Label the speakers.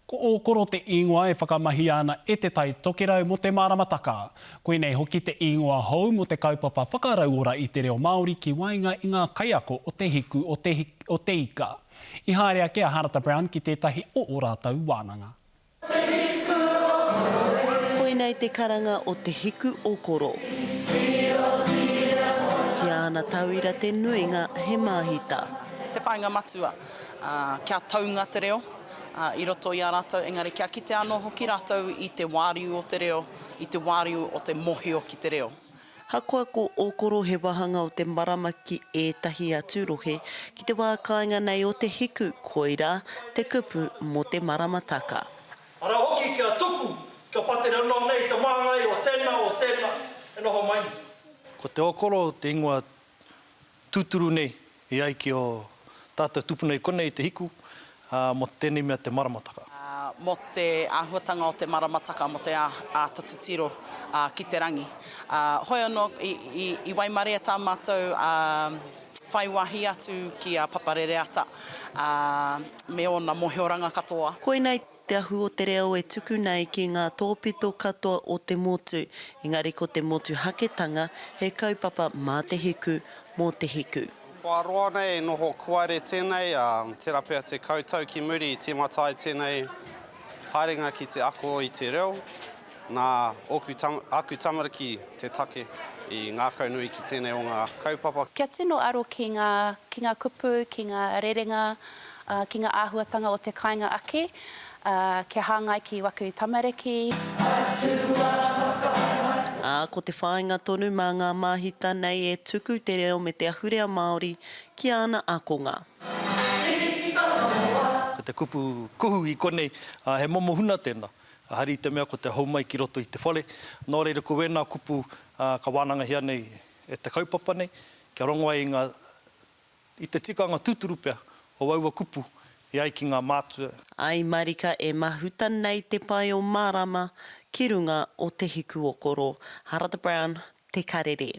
Speaker 1: Ko Ōkoro te īngoa e whakamahia ana e Te Tai Tokerau mō te maramataka. Koinei hoki te īngoa hou mō te kaupapa whakarauora i te reo Māori ki waenga i ngā kaiako o Te Hiku o Te o Te Ika. I haere ake a Harata Brown ki tētahi o ō rātou wānanga.
Speaker 2: Koinei te karanga o Te Hiku o Koro. Ki āna tauira te nuinga he māhita.
Speaker 3: Te whāinga matua, kia taunga te reo i roto i a rātou, engari kia kite anō hoki rātou i te wāriu o te reo, i te wāriu o te mōhio ki te reo.
Speaker 2: Hakoa ko Ōkoro he wāhanga o te marama ki ētahi atu rohe, ki te wā kāinga nei o Te Hiku, koirā te kupu mō te maramataka.
Speaker 4: Ara hoki kia tuku, kia patere ano nei te mangai o tena, o tena e noho mai nei.
Speaker 5: Ko Te Ōkoro te ingoa tūturu nei e ai ki ō tātou tūpuna i konei i te hiku, ā, mō tēnei mea te maramataka.
Speaker 3: Ā, mō te āhuatanga o te maramataka, mō te āta titiro ki te rangi. Ā, hoi anō, i, i, i waimarie tā mātou, ā, whai wāhi atu ki a Paparereata, ā, me ōna mōhioranga katoa.
Speaker 2: Koinei Te Ahu o te Reo e tuku nei ki ngā tōpito katoa o te motu, engari ko te motuhaketanga he kaupapa mā te hiku, mō te hiku.
Speaker 6: Kua roa nei e noho kuare tēnei, ā, tērā pea 10 tau ki muri i tīmata ai tēnei haerenga ki te ako i te reo. Nā ōku aku tamariki te take i ngākaunui ki tēnei o ngā kaupapa.
Speaker 7: Kia tino aro ki ngā, ki ngā kupu, ki ngā rerenga, ā, ki ngā āhuatanga o te kāinga ake, ā, kia hāngai ki waku tamariki.
Speaker 2: Ā, ko te whāinga tonu mā ngā māhita nei e tuku te reo me te ahurea Māori ki āna ākonga.
Speaker 5: Ko te kupu kuhu i konei, he momo huna tēnā. Hari i te mea ko te hou mai ki roto i te whare. Nō reira ko wēnā kupu ka wānangahia nei e te kaupapa nei, kia rongo ai i ngā, i te tikanga tūturu pea o aua kupu e ai ki ngā mātua.
Speaker 2: I marika e mahuta nei te pae o Marama ki runga o Te Hiku o Koro. Harata Brown, Te Karere.